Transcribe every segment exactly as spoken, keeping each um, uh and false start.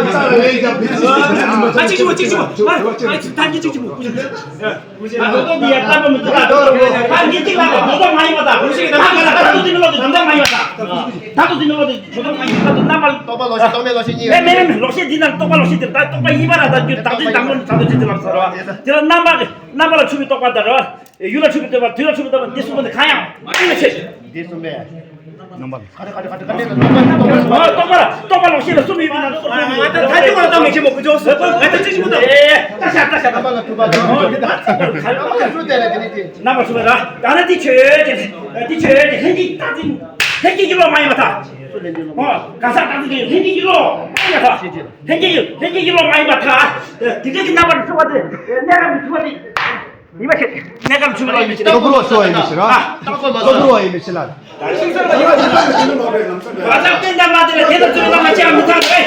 ཨ་གཅིག་བྱུང་། གཅིག་བྱུང་། ཨ་ཨ་ད་གཅིག་བྱུང་། ད་གཅིག་བྱུང་། ད་ངས་གཅིག་ལ་ད་ངོ་ཐག་མ་ཡིན་པ་དང་། ད་ང་ལ་ད་དུང་འདི་མི་ལོག་དེ་ད་དུང་འདི་མི་ལོག་དེ་ཇོ་ཐང་མ་ཡིན། ད་དུང་རྣམ་པ། རྟོག་པ་ལོག་ཤེས། རྟོག་མེད་ལོག་ཤེས་གཉིས་ཡོད། མེད་མེད་མེད། ལོག་ཤེས་འདི་ན་རྟོག་པ་ལོག་ཤེས་དེ། ད་རྟོག་པ་གཉིས་པ་ལ་ད་རྒྱུ་བདག་འཛིན་དང་པོ་ནི་ཚ་དོ་ཅི་དེ་ལ་ཚར་བ་དེ་ལ་རྣམ་པ་རྣམ་པ་ལ་འཁྲུལ་པའི་རྟོག་པ་དང་རོ། ཡུལ་ལ་འཁྲུལ་པའི་རྟོག་པ། དུས་ལ་འཁྲུལ་པའི་རྟོག་པ། འདི་གསུམ་པོ་ནི་གང་ཡང་མ་ཡིན་པའི་ཕྱིར། འདི་གསུམ་པས། རྣམ་པ་ལ། ག་རེ་ག་རེ་ག་རེ་ག་རེ་ལ་རྣམ་པ་རྟོག་པ་ལ། རྟོག་པ་ལ། རྟོག་པ་ལོག་ཤེས་ལ་གསུམ་ཡོད་པའི་ནང་དུ་རྟོག་པ་ཡིན། ད་ད་ཅི་མ་ལ་ད་མི་ཆེན་མོ་ཀུ་ཅོ་སོ་ཀོ་ང་ད་ཅི་ཅི་མོ་ད། ཨེ་ད་ཤ་ད་ཤ། རྣམ་པ་ལ་ཐུག་པ་དང་། རྣམ་པ་ལ་ཐུག་པ་ར། ད་ནི་འདི་ཆོས་ཀྱི་འདི་ཆོས་ཀྱི་ལྷན་སྐྱེས་རྟག་འཛིན། ལྷན་སྐྱེས་ཀྱི་བློ་མ་ཡིན་པར་ཐལ། ཨོ། གང་ཟག་རྟག་འཛིན་གྱི་ལྷན་སྐྱེས་ཀྱི་བློ་མ་ཡིན་པར་ཐལ། ལྷན་སྐྱེས་ཀྱི་ལྷན་སྐྱེས་ཀྱི་བློ་མ་ཡིན་པར་ཐལ། དེ་འདྲའི་གི་རྣམ་པར་འཁྲུལ་པ་དེ་གནས་སྐབས་ཀྱི་འཁྲུལ་པ་དེ་ཡིན་པ་ཞིག་གནས་སྐབས་འཁྲུལ་པ་ཡིན་པ་ཞིག་སྟོབས་རོགས་སོགས་ཡིན་པ་ཞིག་ར། སྟོབས་རོགས་ཡིན་པ་ཞིག་ལ། བ་ཚང་བསྟན་དང་མ་བསྟན་ལ་དེ་ལྟར་བརྩོན་ན་མ་ཅི་ཡང་མི་ཚང་རེད།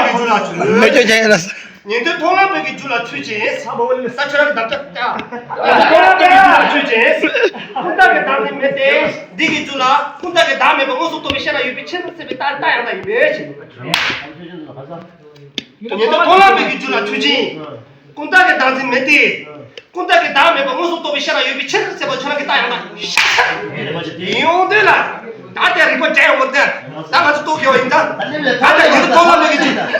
ལམ་པའི་རྒྱུ་ལ་ཚུད། མེད་སྐྱོན་ཅན་ཡིན་ལ། ཉན་ཐོས་མཐོང་ལམ་པའི་གི་རྒྱུ་ལ་ཚུད་ཅིང་། ས་བོ་ལ་ས་ཆུ་ར་གི་འདབ་ཆགས་ཀྱང་། ཉན་ཐོས་མཐོང་ལམ་པའི་གི་རྒྱུ་ལ་ཚུད་ཅིང་། ཀུན་བརྟགས་ཀྱི་བདག་འཛིན་མེད་དེ། འདི་གི་རྒྱུ་ལ་ཀུན་བརྟགས་ཀྱི་བདག་མེད་པ་མངོན་སུམ་རྟོགས་པའི་ཤེས་རབ་ཡོད་པའི་ཕྱིར་ཟེར་བའི་རྟགས་རྟགས་ཡང་དག་ཡིན་པའི་ཕྱིར། ཉན་ཐོས་མཐོང་ལམ་པའི་གི་རྒྱུ་ལ་ཚུད་ཅིང་། ཀུན་བརྟགས་ཀྱི་བདག་འཛིན་མེད་དེ། ཀུན་བརྟགས་ཀྱི་བདག་མེད་པ་མངོན་སུམ་རྟོགས་པའི་ཤེས་རབ་ཡོད་པའི་ཕྱིར་ཟེར་བ་ཁྱོད་རང་གི་རྟགས་ཡང་དག་ཡིན་ཡོང་དུས་ལ། ད་ལྟའི་རིགས་པ་འདྲ་ཡོང་བ་དེ། ད་ང་ཚོ་རྟོགས་དགོས་པ་ཡིན་ད། ད་ལྟ་ཉན་ཐོས་མཐོང་ལམ་པའི་གི་རྒྱུ།